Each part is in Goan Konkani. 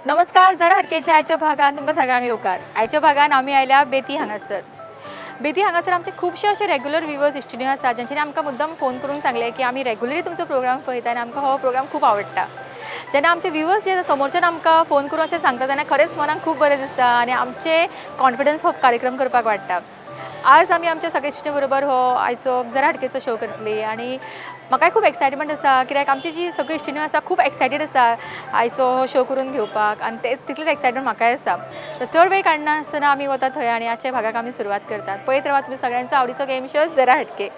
नमस्कार, जरा हटकेच्या आयच्या भागान तुमकां सगळ्यांक येवकार. आयच्या भागान आमी आयल्या बेती हांगासर. बेती हांगासर आमचे खुबशे अशे रेगुलर व्युवर्स इश्टिणी आसा ज्यांच्यानी आमकां मुद्दम फोन करून सांगलें की आमी रेगुलरली तुमचो प्रोग्राम पळयता आनी आमकां हो प्रोग्राम खूब आवडटा. जेन्ना आमचे व्युवर्स जे आसा समोरच्यान आमकां फोन करून अशें सांगता तेन्ना खरेंच मनाक खूब बरें दिसता आनी आमचे कॉन्फिडन्स हो कार्यक्रम करपाक वाडटा. आज आमी आमच्या सगळ्या इश्टिणी बरोबर हो आयचो जरा हटकेचो शो करतली आनी म्हाकाय खूब एक्सायटमेंट आसा कित्याक आमची जी सगळी इश्टिणी आसा खूब एक्सायटेड आसा आयचो हो शो करून घेवपाक आनी ते तितलेच एक्सायटमेंट म्हाकाय आसा. तर चड वेळ काडनासतना आमी वता थंय आनी आजच्या भागाक आमी सुरवात करतात. पळयत रावात तुमी सगळ्यांचो आवडीचो गेम शो जरा हटके.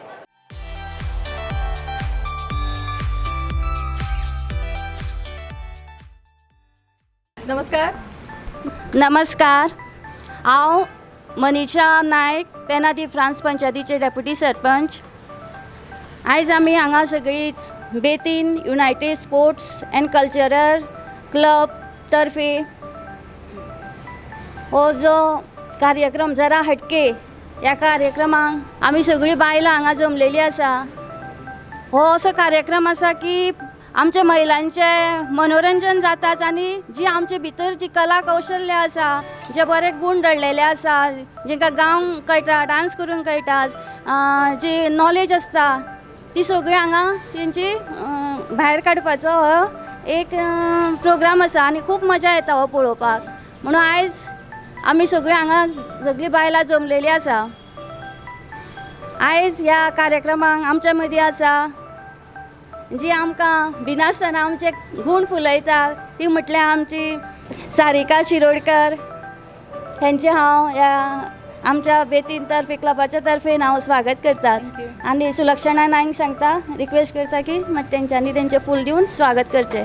नमस्कार. नमस्कार, हांव मनीषा नायक, पेना दी फ्रांस पंचायतीचे डेप्युटी सरपंच. आयज आमी हांगा सगळींच Betim united sports and cultural club तर्फे हो जो कार्यक्रम जरा हटके ह्या कार्यक्रमाक आमी सगळीं बायलां हांगा जमलेलीं आसा. हो असो कार्यक्रम आसा की आमच्या महिलांचें मनोरंजन जाताच आनी जी आमचे भितर जी कला कौशल्य आसा, जे बरे गूण दडलेले आसा, जेंकां गावंक कळटा, डांस करूंक कळटा, जी नॉलेज आसता ती सगळी हांगा तेंची भायर काडपाचो हो एक प्रोग्राम आसा आनी खूब मजा येता हो पळोवपाक. म्हणून आयज आमी सगळीं हांगा सगळीं बायलां जमलेलीं आसा. आयज ह्या कार्यक्रमाक आमच्या मदीं आसा जी आमकां भिनासतना आमचे गूण फुलयता ती म्हटल्यार आमची सारिका शिरोडकर. हेंचें हांव ह्या आमच्या बेतीन तर्फे क्लबाच्या तर्फेन हांव स्वागत करता आनी सुलक्षणा नायक सांगता, रिक्वेस्ट करता की मात तेंच्यांनी तेंचें फूल दिवन स्वागत करचें.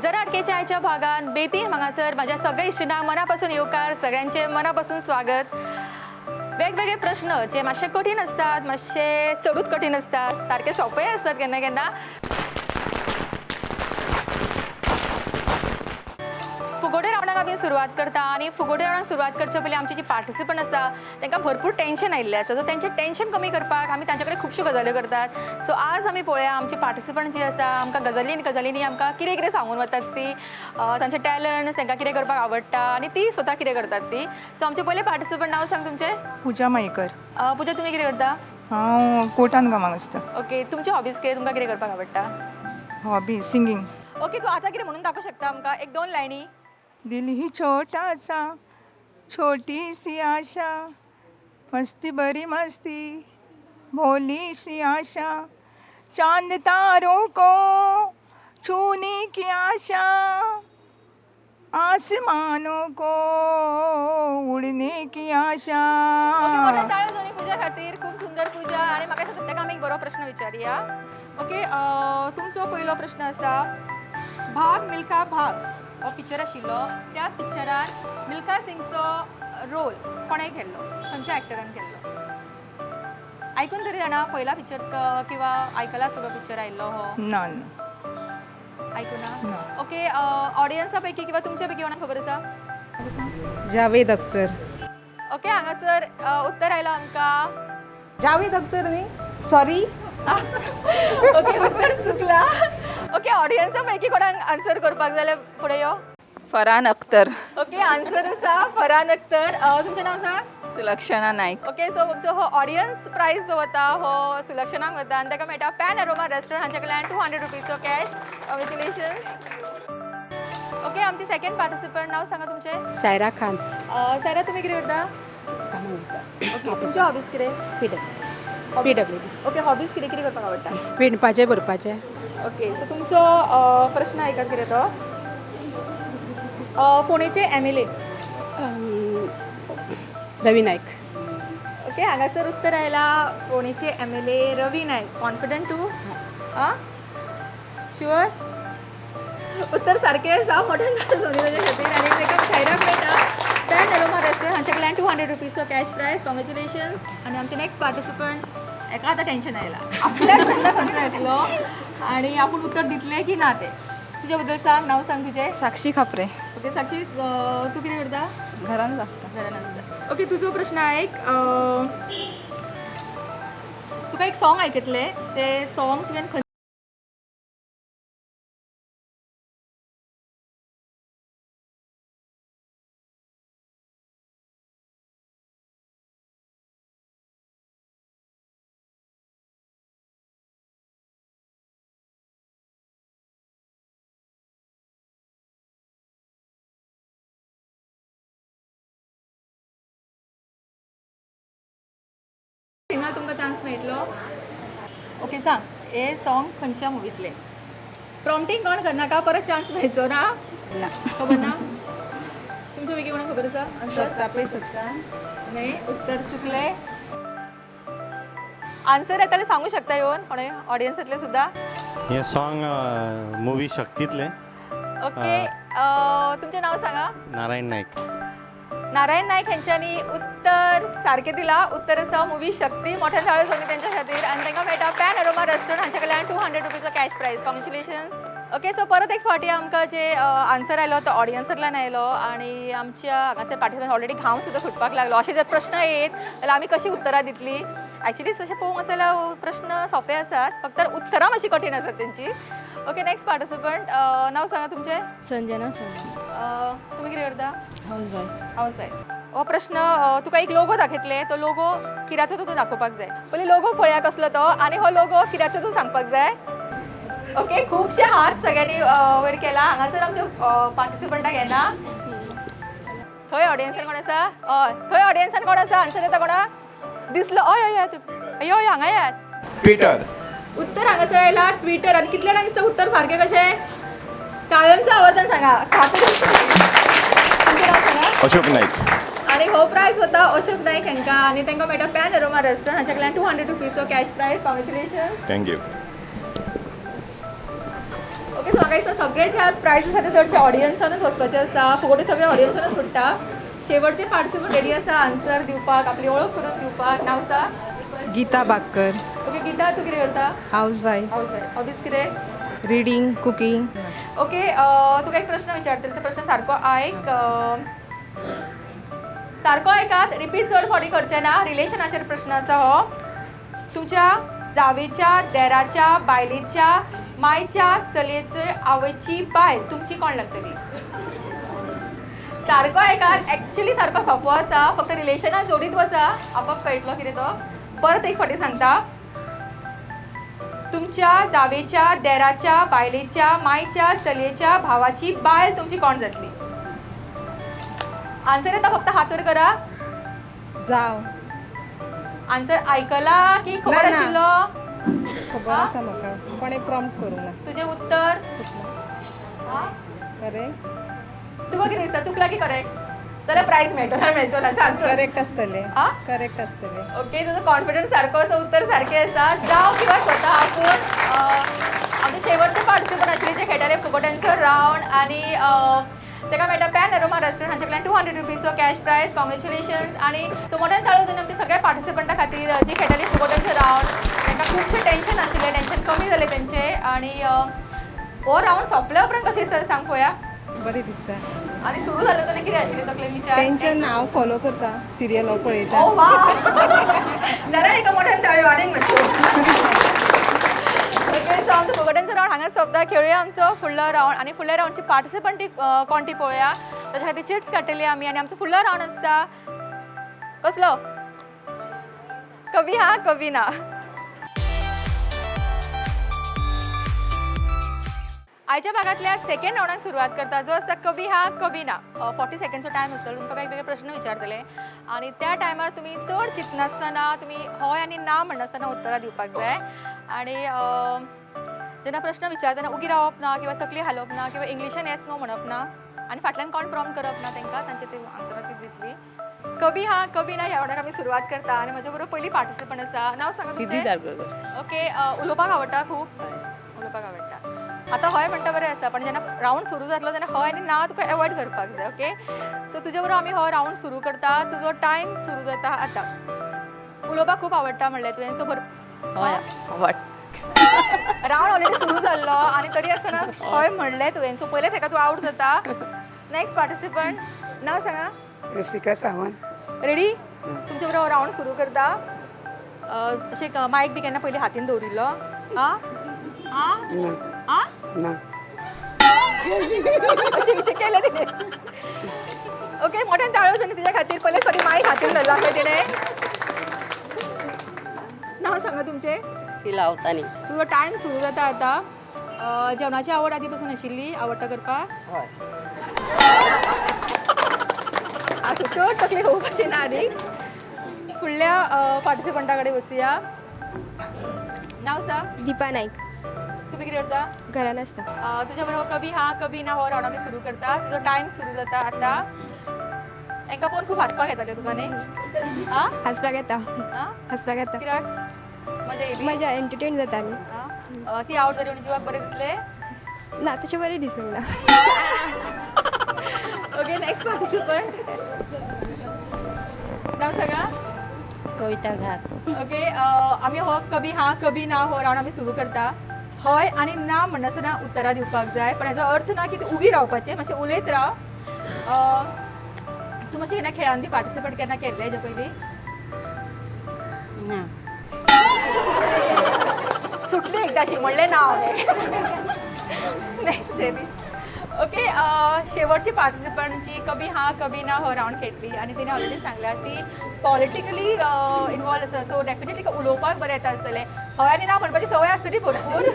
जरा हटकेच्या आयच्या भागान बेतीन हांगासर म्हाज्या सगळ्या इश्टिणांक मनापासून येवकार, सगळ्यांचें मनापासून स्वागत. वेगवेगळे प्रश्न जे मातशे कठीण आसतात, मातशे चडूच कठीण आसतात, सारके सोंपेय आसतात केन्ना केन्ना. फुगोटे रावंडाक आमी सुरवात करता आनी फुगोटे रावंडाक सुरवात करचे पयलीं आमची जी पार्टिसिपंट आसा तांकां भरपूर टेंशन आयिल्लें आसा. सो तेंचें टेंशन कमी करपाक आमी तांचे कडेन खुबश्यो गजाल्यो करतात. सो आज आमी पळोवया आमची पार्टिसिपंट जी आसा आमकां गजाली आनी गजालींनी आमकां कितें कितें सांगून वतात ती, तांचे टॅलंट्स, तांकां कितें करपाक आवडटा आनी ती स्वता कितें करतात ती. सो आमचे पयले पार्टिसिपंट, नांव सांग तुमचें. पूजा मयेकर. पूजा, तुमी कितें करता? हांव कोर्टान कामाक आसता. ओके, तुमची हॉबीज कितें? तुमकां कितें करपाक आवडटा? Hobby singing. Okay, तूं आतां कितें म्हणून दाखोवंक शकता आमकां? एक दोन लायनी. दिल ही छोटा सा छोटी सी आशा, मस्ती भरी मस्ती भोली सी आशा, चांद तारों को छूने की आशा, आसमानों को उड़ने की आशा. टाळयो जावनी पूजा खातीर. खूब सुंदर पूजा. आनी म्हाका दिसता ताका आमी एक बरो प्रश्न विचारया. ओके, तुमचो पयलो प्रश्न आसा, भाग मिल्खा भाग हो पिक्चर आशिल्लो, त्या पिक्चरान मिल्खा सिंगचो रोल कोणें केल्लो, खंयच्या एक्टरान केल्लो? आयकून तरी जाणा पयला पिक्चर किंवा आयकला सगळो पिक्चर आयिल्लो हो? ना, आयकुना. ओके, ऑडियन्सा पैकी किंवा तुमच्या पैकी कोणाक खबर आसा? जावेद अख्तर. ओके, हांगासर उत्तर आयलां आमकां जावेद अख्तर न्ही, सॉरी. ओके, उत्तर चुकला. ओके, ऑडियन्सा पैकी कोणाक आन्सर करपाक जाल्यार फुडें यो. फरहान अख्तर. ओके, आन्सर आसा फरहान अख्तर. तुमचें नांव सांग? सुलक्षणा नायक. ओके, सो आमचो हो ऑडियन्स प्रायज जो वता हो सुलक्षणाक वता आनी ताका मेळटा पॅन अरोमा रेस्टॉरंट हांचे कडल्यान 200 रुपीजचो कॅश. कॉंग्रेच्युलेशन्स. ओके, आमचे सेकंड पार्टिसिपंट, नांव सांगा तुमचें. सायरा खान. सायरा, तुमी कितें करता? कामाक वता. ओके, तुमची हॉबीज कितें? P W D. Okay, hobbies कितें कितें करपाक आवडटा? विणपाचें, भरपाचें. ओके, सो तुमचो प्रश्न आयकात कितें तो. फोंडेचे MLA? Ravi Naik. Okay, हांगासर उत्तर आयला फोंडेचे MLA Ravi Naik. Confident too? आं, शुअर? उत्तर सारकें आसा. मोठ्यान ताचे खातीर आनी ताका सायराक मेळटा पॅन अरोमा रेस्टॉरंट हांचे कडल्यान 200 रुपीजचो कॅश प्रायज. कॉंग्रेच्युलेशन्स. आनी आमचे नेक्स्ट पार्टिसिपंट, एका आतां टेंशन आयलां आपल्याक प्रश्न खंयचो येतलो आनी आपूण उत्तर दितलें की ना तें. तुजे बद्दल सांग, नांव सांग तुजें. साक्षी खापरे. ओके साक्षी, तूं कितें करता? घरानच आसता. घरान आसता. ओके, तुजो प्रश्न आयक. तुका एक सॉंग आयकतलें, तें सॉंग तुवें सिंगर तुमकां चान्स मेळटलो. ओके, सांग हे सॉंग खंयच्या मुवींतलें? प्रॉम्प्टींग कोण करनाका, परत चान्स मेळचो ना. ना. खबर ना? तुमच्या पैकी कोणाक खबर आसा आन्सर? सत्ता पे सत्ता. नाही, उत्तर चुकले. आन्सर येताले सांगू शकता येवन कोणे ऑडियन्सांतले सुद्धा. हे सॉंग मुवी शक्तीतले. ओके, तुमचें नाव सांगा. नारायण नाईक. नारायण नाईक हेंच्यांनी उत्तर सारकें दिलां. उत्तर आसा मुवी शक्ती. मोठ्या ताळयो जावंदी तेंच्या खातीर. आनी तांकां मेळटा पॅन अरोमा रेस्टॉरंट हांच्या कडल्यान 200 रुपीजो cash prize. Congratulations. Okay, so परत एक फावटी आमकां जे आन्सर आयलो तो ऑडियन्सांतल्यान आयलो आनी आमच्या हांगासर पार्टिसिपंट ऑलरेडी घाम सुद्दां सुटपाक लागलो. अशे जर प्रश्न येत जाल्यार आमी कशी उत्तरां दितली? एक्चुली तशें पळोवंक वचत जाल्यार प्रश्न सोंपे आसात, फक्त उत्तरां मातशी कठीण आसात तेंची. ओके, नेक्स्ट पार्टिसिपंट, नाव सांगा तुमचें. संजना सोनी. तुमी कितें करता? House wife. House wife. हो प्रश्न, तुका एक लोगो दाखयतले, तो लोगो कित्याचो तो तूं दाखोवपाक जाय. पयलीं लोगो पळया कसलो तो आनी हो लोगो कित्याचो तूं सांगपाक जाय. ओके, खुबशे हात सगळ्यांनी वयर केला. हांगासर आमच्या पार्टिसिपंटाक येना. थंय ऑडियन्सान कोण आसा? हय, थंय ऑडियन्सान कोण आसा? आन्सर येता कोणा दिसलो? हय हय हय हय, हांगा येयात. ट्विटर. उत्तर हांगासर आयला ट्विटर. आनी कितले जाणांक दिसता उत्तर सारकें कशें? टाळयांच्या आवाजान सांगा. तुमचें नाव सांगा. अशोक नाईक. आनी हो प्रायज वता अशोक नाईक हांकां आनी तांकां मेळटा पॅन अरोमा रेस्टॉरंट हांच्या कडल्यान 200 रुपीजचो cash prize. Congratulation. Thank you. Okay, so म्हाका दिसता सगळे जे आज प्रायज आसा ते चडशे ऑडियन्सानूच वचपाचे आसा. फुगोटी सगळे ऑडियन्सानूच सुट्टा. शेवटचे पार्टिसिपंट रेडी आसा आन्सर दिवपाक, आपली वळख करून दिवपाक. नाव सांग. गीता बागकर. ओके गीता, तूं कितें करता? House wife. House wife. Hobbies कितें? Reading, cooking. Okay, तुका एक प्रश्न विचारतले, तो प्रश्न सारको आयक. सारको आयकात, रिपीट चड फावटी करचें ना. रिलेशनाचेर प्रश्न आसा हो. तुमच्या जावेच्या, देराच्या, बायलेच्या, मायच्या, चलयेचे आवयची बायल तुमची कोण लागतली? सारको आयकात, एक्चुली सारको सोंपो आसा, फक्त रिलेशनान जोडीत वचा, आपोआप कळटलो कितें तो. परत एक फावटी सांगता, तुमच्या जावेच्या, देराच्या, बायलेच्या, मायच्या, चलयेच्या, भावाची बायल तुमची कोण जातली? आन्सर येता फक्त हात वर करा. जाव. आन्सर आयकला की खबर ना, ना. आशिल्लो? खबर आसा म्हाका, कोणें प्रॉम्प्ट करूंक ना. तुजें उत्तर चुकलां. करेक्ट. तुका कितें दिसता, चुकला की करेक्ट? जाल्यार प्रायज मेळटलो, मेळचो ना? सांग. करेक्ट आसतलें. आ? करेक्ट आसतलें. ओके, तुजो कॉन्फिडन्स सारको आसा, उत्तर सारकें आसा. जावं किंवा स्वता आपूण. आमचे शेवटचे पार्टिसिपंट आशिल्ले जे खेळटाले फुगोट्यांचो रावंड आनी ताका मेळटा पॅन अरोमा रेस्टॉरंट हांच्या कडल्यान 200 रुपीजचो कॅश प्रायज. कॉंग्रेच्युलेशन्स. आनी सो मोठ्यान ताळयो जावन आमच्या सगळ्या पार्टिसिपंटा खातीर जी खेळटाली फुगोट्यांचो रावंड. तांकां खुबशें टेंशन आशिल्लें, टेंशन कमी जालें तेंचें. आनी हो रावंड सोंपल्या उपरांत कशें दिसता सांग पळोवया. बरें दिसता. आनी सुरू जालें तेन्ना कितें आशिल्लें तकलेन विचार? टेंशन ना, हांव फॉलो करता सिरियल, हांव पळयता. ओ वा, जाल्यार एका मोठ्यान ताळयो आनीक मातश्यो. ओके, सो आमचो फुगोट्यांचो रावंड हांगा सोंपता. खेळुया आमचो फुडलो रावंड आनी फुडल्या रावंडची पार्टिसिपंट ती कोण ती पळोवया. ताच्या खातीर चिट्स काडटली आमी आनी आमचो फुडलो रावंड आसता कसलो? कवी हा कवी ना. आयच्या भागांतल्या सेकंड रावंडाक सुरवात करता, जो आसा कवी हा कवी ना. 40 सेकंडचो टायम आसतलो, तुमकां वेगवेगळे प्रश्न विचारतले आनी त्या टायमार तुमी चड चिंतनासतना, तुमी हय आनी ना म्हणनासतना उत्तरां दिवपाक जाय. आनी जेन्ना प्रश्न विचारतना उगी रावप ना किंवा तकली हालोवप ना किंवा इंग्लिशान येस नो म्हणप ना आनी फाटल्यान कोण प्रॉम्प्ट करप ना तांकां, तांचे ते आन्सरां ती दितली. कवी हा कवी ना ह्या रावंडाक आमी सुरवात करता आनी म्हज्या बरोबर पयली पार्टिसिपंट आसा. नांव सांगा सिद्धी तुमचें. दारगोळकर. ओके, उलोवपाक आवडटा? खूब उलोवपाक आवडटा. आतां हय म्हणटा बरें आसा, पण जेन्ना रावंड सुरू जातलो तेन्ना हय आनी ना तुका एवॉयड करपाक जाय. ओके, सो तुजे बरोबर आमी हो रावंड सुरू करता. तुजो टायम सुरू जाता आतां. उलोवपाक खूब आवडटा म्हणलें तुवें, सो हय आवड. रावंड ऑलरेडी सुरू जाल्लो आनी तरी आसतना हय म्हणलें तुवें, सो पयलें तेका तूं आवट जाता. नेक्स्ट पार्टिसिपंट, नांव सांगा. ऋषिका सावंत. रेडी? तुमचे बरोबर रावंड सुरू करता. अशें मायक बी केन्ना पयलीं हातीन दवरिल्लो? आं आं आं ना. अशें विशय केलें तिणें. ओके, मोठ्यान ताळयो जाली तिच्या खातीर. पयलेच फावटी मायक हातीन धरलो आसलें तिणें. नांव सांगा तुमचें. शीला अवतानी. तुजो टायम सुरू जाता आतां. जेवणाची आवड आदी पासून आशिल्ली? आवडटा करपाक? हय. आसूं, चड तकली खावपाची ना आदी. फुडल्या पार्टिसिपंटा कडेन वचुया. नाव सांग. दीपा नाईक. तुमी कितें करता? घरान आसता. तुज्या बरोबर कभी हा कभी ना हो रावंड आमी सुरू करता. तुजो टायम सुरू जाता आतां. एका पळोवन खूब हांसपाक येतालें तुका न्ही? हांसपाक येता. हांसपाक येता. कित्याक? मजा येयली? मजा, एंटरटेन जाता न्ही. ती आवट जाली म्हणून जिवाक बरें दिसलें? ना, तशें बरें दिसूंक ना. Okay, next participant. नाव सांगा. कविता घात. ओके, आमी हो कभी हा कभी ना हो रावंड आमी सुरू करता. हय आनी ना म्हणनासतना उत्तरां दिवपाक जाय, पण हाजो अर्थ ना की तूं उबी रावपाचें, मातशें उलयत राव. तूं मातशें केन्ना खेळान बी पार्टिसिपेट केन्ना केल्लें हेज्या पयलीं? ना. सुटली एकदाशी म्हणलें ना हांवें. Next ready. Okay, शेवटची पार्टिसिपंटची कभी हा कभी ना हो रावंड खेळटली आनी तिणें ऑलरेडी सांगल्या ती पॉलिटिकली इनवॉल्व आसा, सो डेफिनेटली उलोवपाक बरें येता आसतलें. हय आनी ना म्हणपाची संवय आसतली भरपूर,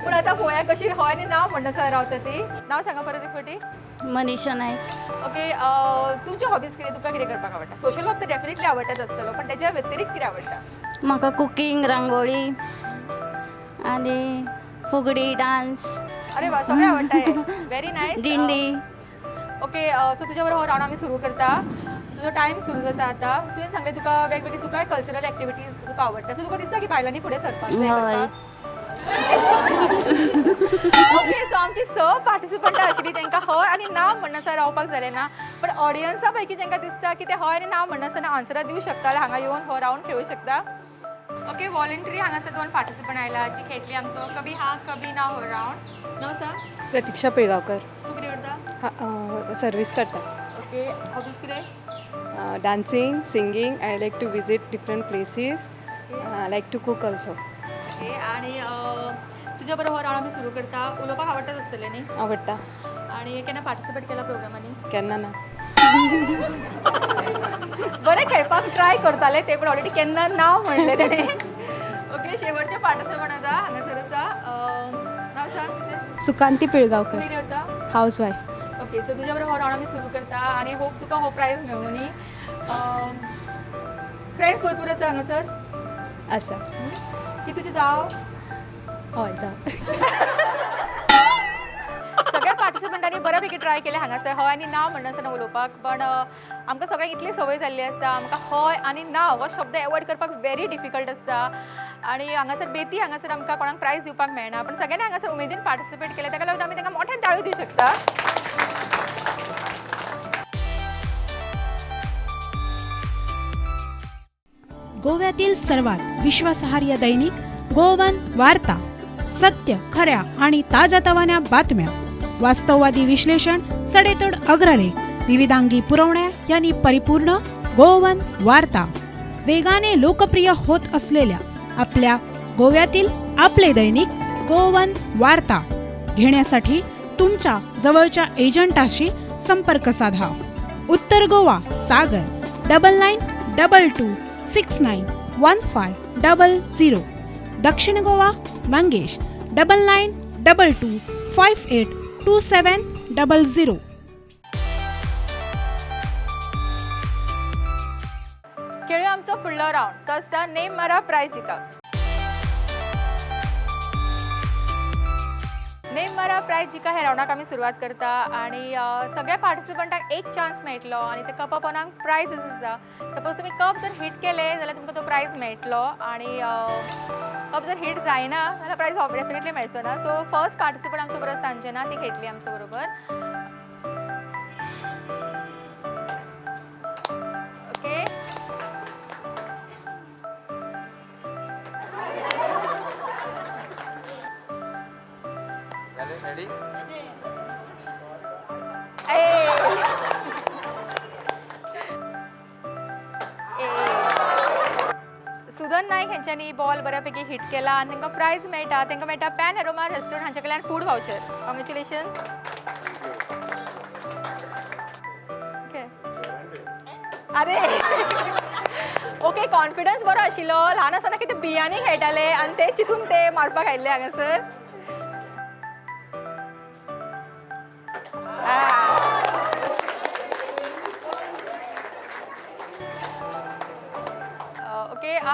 पूण आतां पळोवया कशी हय आनी ना म्हणनासतना रावता ती. नांव सांगा परत एक फावटी. मनीषा नायक. ओके, तुमचे हॉबीज कितें? तुमकां कितें करपाक आवडटा? सोशल वर्क तर डेफिनेटली आवडटाच आसतलो, पण तेच्या व्यतिरिक्त कितें आवडटा? म्हाका कुकींग, रांगोळी आनी फुगडी, डान्स. अरे वा, सगळें आवडटा. Very nice. दिंडी. ओके, सो तुज्या बरोबर हो रावंड आमी सुरू करता. तुजो टायम सुरू जाता आतां. तुवें सांगलें तुका वेगवेगळी तुका कल्चरल एक्टिविटीज तुका आवडटा, सो तुका दिसता की बायलांनी फुडें सरपाक जाय? ओके, सो आमची 6 पार्टिसिपंटां आशिल्लीं तांकां हय आनी ना म्हणनासतना रावपाक जालें ना, पण ऑडियन्सा पैकी तांकां दिसता की ते हय आनी ना म्हणनासतना आन्सरां दिवं शकता, हांगा येवन हो रावंड खेळूं शकता. ओके, वॉलंटरी हांगासर 2 पार्टिसिपंट आयला जी खेळटली आमचो कभी हा कभी ना हो रावंड. नाव सांग. प्रतीक्षा पिळगांवकर. तूं कितें करता? सर्वीस करता. ओके, हॉबीज कितें? Dancing, singing. I like to visit different places. I like to cook also. Okay, आनी तुज्या बरोबर हो रावंड आमी सुरू करता. उलोवपाक आवडटाच आसतलें न्ही? आवडटा. आनी केन्ना पार्टिसिपेट केला प्रोग्रामांनी? केन्ना ना. बरें खेळपाक ट्राय करताले ते, पण ऑलरेडी केन्ना ना म्हणलें तेणें. ओके, शेवटचे पार्टिसिपंट आसा हांगासर आसा. नांव सांग तुजें. सुकांती पिळगांवकर. कितें करता? हावस वायफ. ओके, सो तुज्या बरोबर हो रावंड आमी सुरू करता आनी होप तुका हो प्रायज मेळूं न्ही. फ्रेंड्स भरपूर आसा हांगासर? आसा. की तुजी जाव? हय, जाव. सगळ्या पार्टिसिपंटांनी बऱ्यापैकी ट्राय केलें हांगासर हय आनी ना म्हणनासतना उलोवपाक, पण आमकां सगळ्यांक इतली संवय जाल्ली आसता आमकां हय आनी ना हो शब्द एवॉयड करपाक व्हेरी डिफिकल्ट आसता. आनी हांगासर बेती हांगासर आमकां कोणाक प्रायज दिवपाक मेळना, पण सगळ्यांनी हांगासर उमेदीन पार्टिसिपेट केलें, ताका लागून आमी तांकां मोठ्यान ताळयो दिवं शकता. गोव्यातील सर्वात विश्वासार्ह दैनिक गोवन वार्ता, सत्य, खऱ्या आणि ताज्यातवान्या बातम्या, वास्तववादी विश्लेषण, सडेतोड अग्रलेख, विविधांगी पुरवण्या यांनी परिपूर्ण गोवन वार्ता. वेगाने लोकप्रिय होत असलेल्या आपल्या गोव्यातील आपले दैनिक गोवन वार्ता घेण्यासाठी तुमच्या जवळच्या एजंटाशी संपर्क साधा. उत्तर गोवा सागर 9922 69 1500. दक्षिण गोवा मंगेश 9922 58 2700. खेळूया आमचो फुडलो रावंड, तो आसता नेम मारा प्रायज जिका. नेम मारा प्रायज जिका ह्या रावंडाक आमी सुरवात करता आनी सगळ्या पार्टिसिपंटांक एक चान्स मेळटलो आनी ते कपा पोनाक प्रायज आसा. सपोज तुमी कप जर हिट केले जाल्यार तुमकां तो प्रायज मेळटलो आनी कप जर हिट जायना जाल्यार प्रायज डेफिनेटली मेळचो ना. सो फर्स्ट पार्टिसिपंट आमच्या बरोबर संजना, ती खेळटली आमच्या बरोबर. ओके, सुदन नायक हेंच्यांनी बॉल बऱ्यापैकी हिट केला आनी तांकां प्रायज मेळटा. तांकां मेळटा पॅन एरोमा रेस्टॉरंट हांचे कडल्यान फूड वावचर. कॉंग्रेच्युलेशन्स. ओके, अरे ओके, कॉन्फिडन्स बरो आशिल्लो. ल्हान आसतना कितें बियांनी खेळटाले आनी ते चितून ते मारपाक आयिल्ले हांगासर.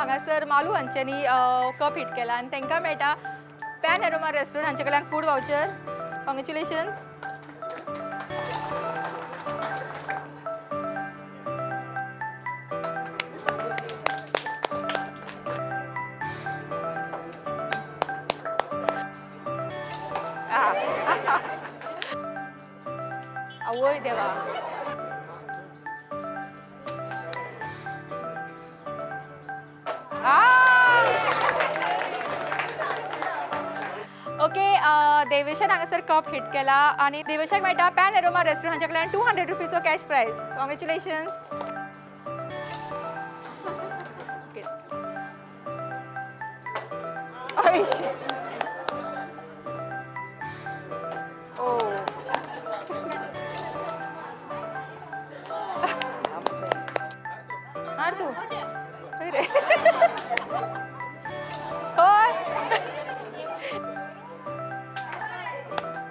हांगासर मालू हांच्यांनी कप हिट केला आनी तांकां मेळटा पॅन एरोमा रेस्टॉरंट हांचे कडल्यान फूड वावचर. कॉंग्रेच्युलेशन्स. आवय देवा. ओके, देवेशान हांगासर कप हिट केला आनी देवेशाक मेळटा पॅन एरोमा रेस्टॉरंट हांच्या कडल्यान 200 रुपीजचो कॅश प्रायज. कॉंग्रेच्युलेशन्स. ओ मार तूं खंय रे? हय.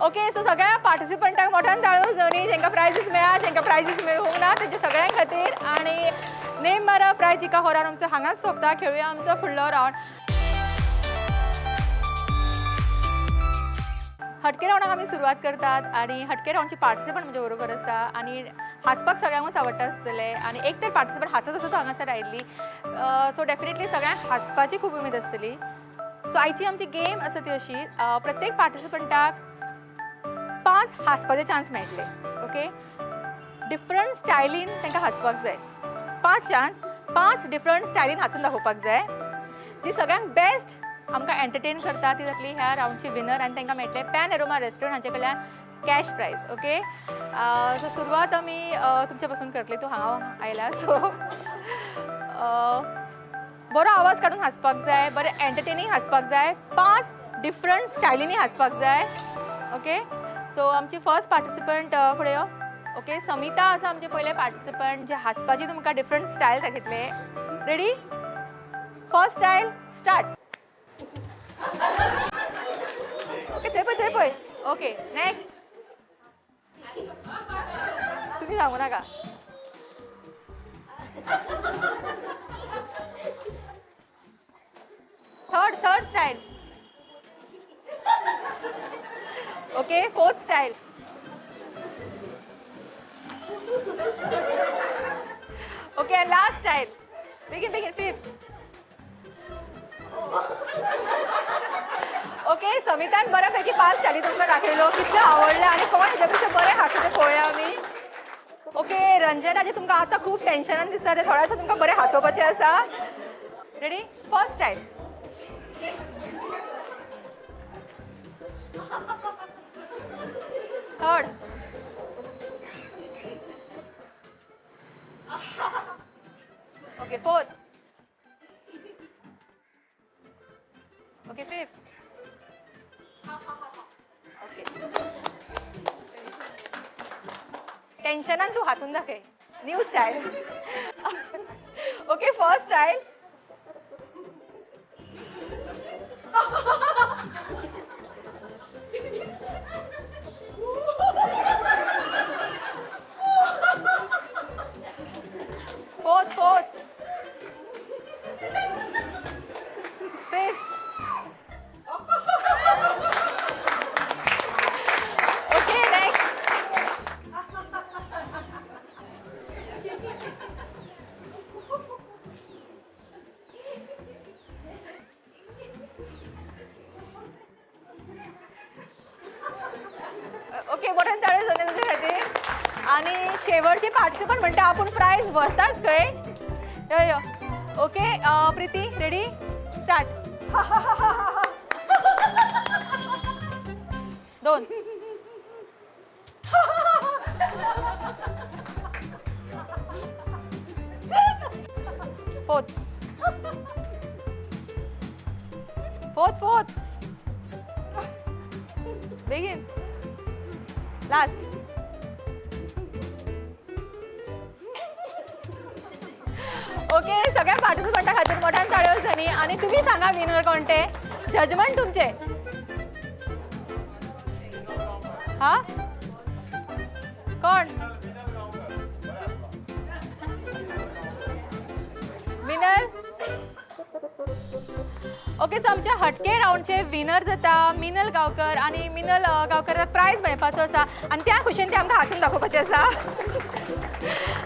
ओके, सो सगळ्या पार्टिसिपंटांक मोठ्यान ताळयो जावनी, जेंकां प्रायजीस मेळ्ळा, जेंकां प्रायजीस मेळूंक ना तेंच्या सगळ्यां खातीर. आनी नेम मारा प्रायज जिका हो रावंड आमचो हांगाच सोंपता. खेळुया आमचो फुडलो रावंड. हटके रावंडाक आमी सुरवात करतात आनी हटके रावंडचे पार्टिसिपंट म्हजे बरोबर आसा आनी हांसपाक सगळ्यांकूच आवडटा आसतलें आनी एक तर पार्टिसिपंट हांसत आसत हांगासर आयिल्ली, सो डेफिनेटली सगळ्यांक हांसपाची खूब उमेद आसतली. सो आयची आमची गेम आसा ती अशी, प्रत्येक पार्टिसिपंटाक 5 हांसपाचे चान्स मेळटले. ओके, डिफरंट स्टायलीन तांकां हांसपाक जाय. 5 चान्स, 5 डिफरंट स्टायलीन हांसून दाखोवपाक जाय. ती सगळ्यांक बेस्ट आमकां एंटरटेन करता ती जातली ह्या रावंडची विनर आनी तांकां मेळटले पॅन एरोमा रेस्टॉरंट हांचे कडल्यान कॅश प्रायज. ओके, सो सुरवात आमी तुमच्या पासून करतले. तूं हांगा आयला, सो बरो आवाज काडून हांसपाक जाय, बरें एंटरटेनींग हांसपाक जाय, 5 डिफरंट स्टायलींनी हांसपाक जाय. ओके, सो आमची फर्स्ट पार्टिसिपंट फुडें यो. ओके, समिता आसा आमचे पयले पार्टिसिपंट जे हांसपाची तुमकां डिफरंट स्टायल दाखयतले. Ready? First style start. Okay, थंय पळय, थंय पळय. Okay, next. तुमी सांगू नाका. Third, third style. Okay, fourth style. Okay, and last style. Begin, begin, fifth. Okay, समितान बऱ्यापैकी 5 स्टायली तुमकां दाखयलो. कितलें आवडलें आनी कोण हेच्या पेक्षा बरें हांसता तें पळोवया आमी. ओके, रंजनाचे तुमकां आतां खूब टेन्शनान दिसता, तें थोड्याशें तुमकां बरें हांसोवपाचें आसा. Ready? First style. Third. Okay, fourth. Okay, fifth. Okay, टेन्शनान तूं हांसून दाखय. New style. Okay, first style. Fourth, fourth. Fifth. Okay, next. Okay, मोठ्यान ताळयो जावनी तुमचे खातीर. आनी शेवटची पार्टिसिपंट म्हणटा आपूण प्रायज व्हरताच खंय. यो यो. Okay, Preeti, ready? Start. 2. Fourth. Fourth, fourth. बेगीन. लास्ट. ओके, सगळ्या पार्टिसिपंटा खातीर मोठ्यान ताळयो जावनी. आनी तुमी सांगा विनर कोण ते, जजमेंट तुमचे. हा, कोण विनर? ओके, सो आमच्या हटके रावंडचे विनर जाता मिनल गांवकर आनी मिनल गांवकर प्रायज मेळपाचो आसा आनी त्या खुशयेन ते आमकां हांसून दाखोवपाचें आसा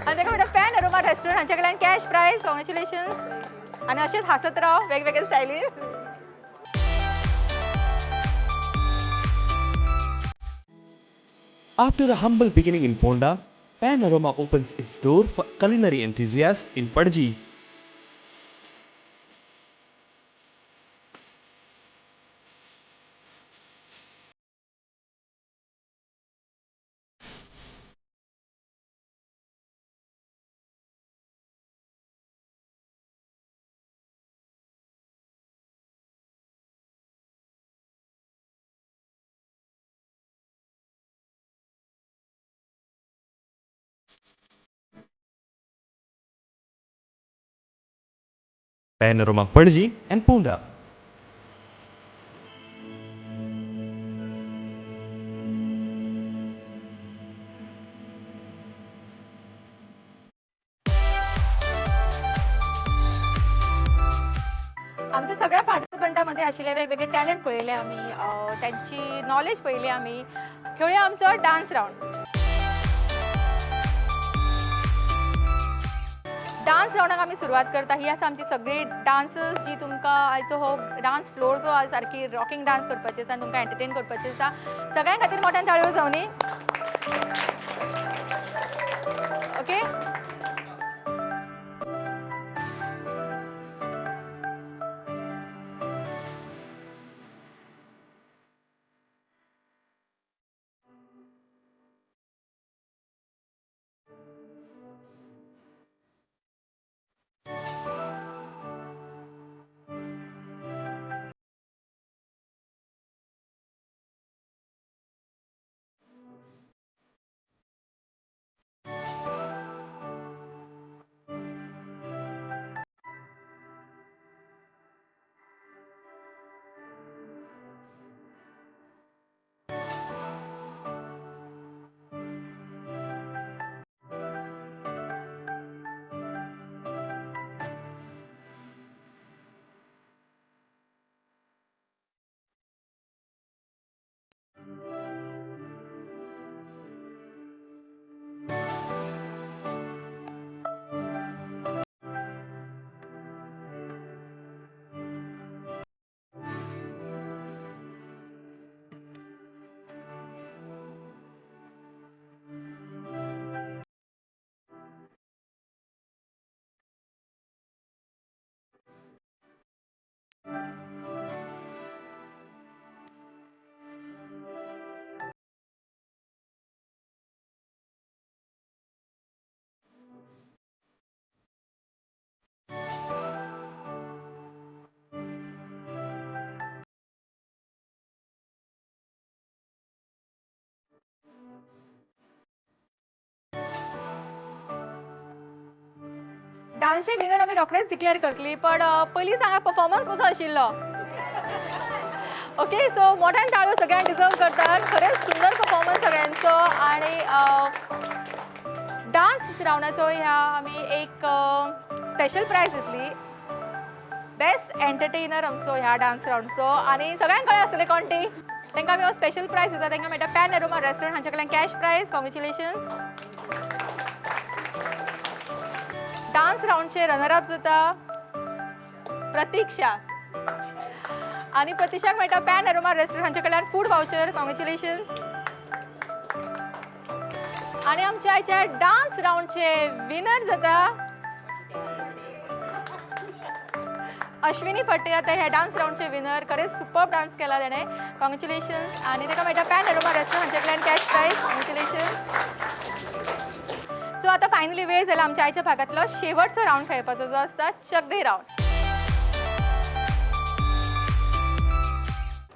आनी ताका म्हणटा पॅन अरोमा रेस्टॉरंट हांच्या कडल्यान कॅश प्रायज. कॉंग्रेच्युलेशन्स आनी अशेंच हांसत राव वेगवेगळे स्टायलीन. After a humble beginning in Ponda, Panorama opens its door for culinary enthusiasts in Panaji. Panorama Panaji and Ponda. आमच्या सगळ्या पार्टिसिपंटामध्ये आशिल्ले वेगवेगळे टॅलंट पळयले आमी, त्यांची नॉलेज पळयली आमी. खेळुया आमचो डान्स रावंड. डान्स रावंडाक आमी सुरवात करता. ही आसा आमची सगळी डान्सर्स जी तुमकां आयचो हो डान्स फ्लोर जो आसा सारकी रॉकिंग डान्स करपाची आसा आनी तुमकां एंटरटेन करपाची आसा. सगळ्यां खातीर मोठ्यान ताळयो जावं न्ही. ओके, डान्सचे विनर आमी रोखडेच डिक्लेअर करतली, पण पयलीं सांगा परफॉर्मन्स कसो आशिल्लो. ओके, सो मोठ्यान ताळयो सगळ्यांक डिजर्व करतात. खरेंच सुंदर परफॉर्मन्स सगळ्यांचो आनी डान्स रावंडाचो ह्या आमी एक स्पेशल प्रायज दितली, बेस्ट एंटरटेनर आमचो ह्या डान्स रावंडचो. आनी सगळ्यांक कळ्ळें आसतलें कोण ती, तांकां आमी हो स्पेशल प्रायज दिता. तांकां मेळटा पॅन अरोमा रेस्टॉरंट हांच्या कडल्यान कॅश प्रायज. कॉंग्रेच्युलेशन्स. डान्स रावंडचे रनर अप जाता प्रतीक्षा आनी प्रतीक्षाक मेळटा पॅन अरोमा रेस्टॉरंट हांच्या कडल्यान फूड वावचर. कॉंग्रेच्युलेशन्स. आनी आमच्या आयच्या डान्स रावंडचे विनर जाता अश्विनी फटे जाता ह्या डान्स रावंडचे विनर. खरेंच सुपर डान्स केला तेणें. कॉंग्रेच्युलेशन्स. आनी ताका मेळटा पॅन अरोमा रेस्टॉरंट हांच्या कडल्यान कॅश प्रायज. कॉंग्रेच्युलेशन्स. सो आतां फायनली वेळ जाला आमच्या आयच्या भागांतलो शेवटचो रावंड खेळपाचो जो आसता चकदे रावंड.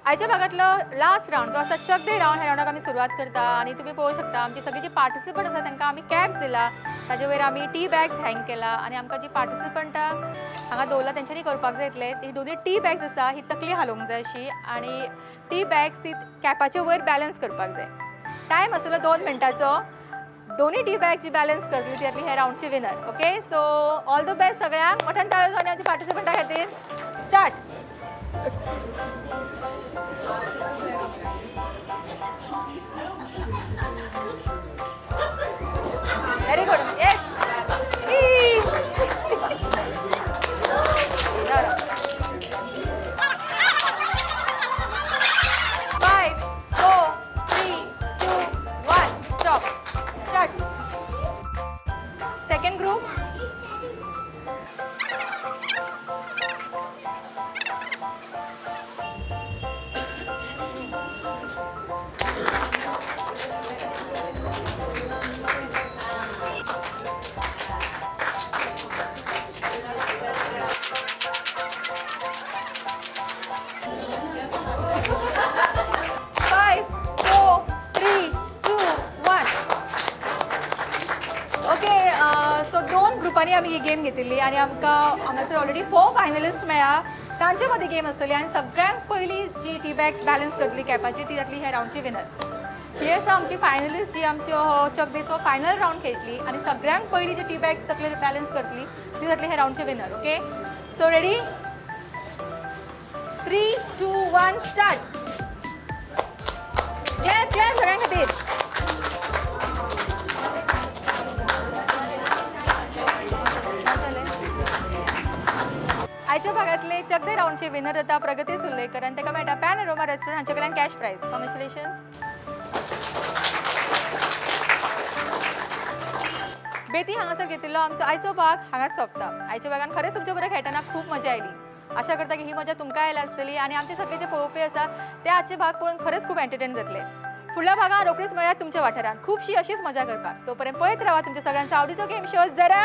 आयच्या भागांतलो लास्ट रावंड जो आसता चकदे रावंड, ह्या रावंडाक आमी सुरवात करता आनी तुमी पळोवंक शकता आमची सगळी जी पार्टिसिपंट आसा तांकां आमी कॅप्स दिला, ताजे वयर आमी टी बॅग्स हँग केला आनी आमकां जी पार्टिसिपंटाक हांगा दवरला तेंच्यांनी करपाक जाय इतलें. ही दोनूय टी बॅग्स आसा ही तकली हालोवंक जाय अशी आनी टी बॅग्स ती कॅपाचे वयर बॅलन्स करपाक जाय. टायम आसलो 2 मिनटाचो. दोन्ही टी बॅग जी बॅलन्स करतली ती जातली ह्या रावंडची winner. Okay, so all the best सगळ्यांक. मोठ्यान ताळो जावन आमच्या पार्टिसिपंटा खातीर. Start. Very good. Yes. 5, 4, 3, 2, 1. Stop. Start. Second group. 5, 4, 3, 2, 1. Okay, so दोन ग्रुपांनी आमी ही गेम घेतिल्ली आनी आमकां हांगासर ऑलरेडी 4 फायनलिस्ट मेळ्ळा. तांचे मदीं गेम आसतली आनी सगळ्यांत पयली जी टी बॅग्स बॅलन्स करतली कॅपाची ती जातली ह्या रावंडची विनर. ही आसा आमची फायनलिस्ट जी आमची हो चकदेचो फायनल रावंड खेळटली आनी सगळ्यांत पयली जी टी बॅग्स तकलेर बॅलन्स करतली ती जातली ह्या रावंडची winner. Okay, so ready, 3, 2, 1, start. Clap clap सगळ्यां खातीर. आयच्या भागांतले चकदे रावंडचे विनर जाता प्रगती सुर्लेकर आनी ताका मेळटा पॅनोरमा रेस्टॉरंट हांचे कडल्यान कॅश प्रायज. कॉंग्रेच्युलेशन्स. बेती हांगासर घेतिल्लो आमचो आयचो भाग हांगाच सोंपता. आयच्या भागान खरेंच तुमचे बरोबर खेळटना खूब मजा आयली. आशा करता की ही मजा तुमकां आयल्या आसतली आनी आमचे सगळे जे पळोवपी आसा ते आजचे भाग पळोवन खरेंच खूब एंटरटेन जातले. फुडल्या भागान रोखडीच मेळया तुमच्या वाठारांत खुबशी अशीच मजा करपाक. तो पर्यंत पळयत रावा तुमच्या सगळ्यांचो आवडीचो गेम शो जरा.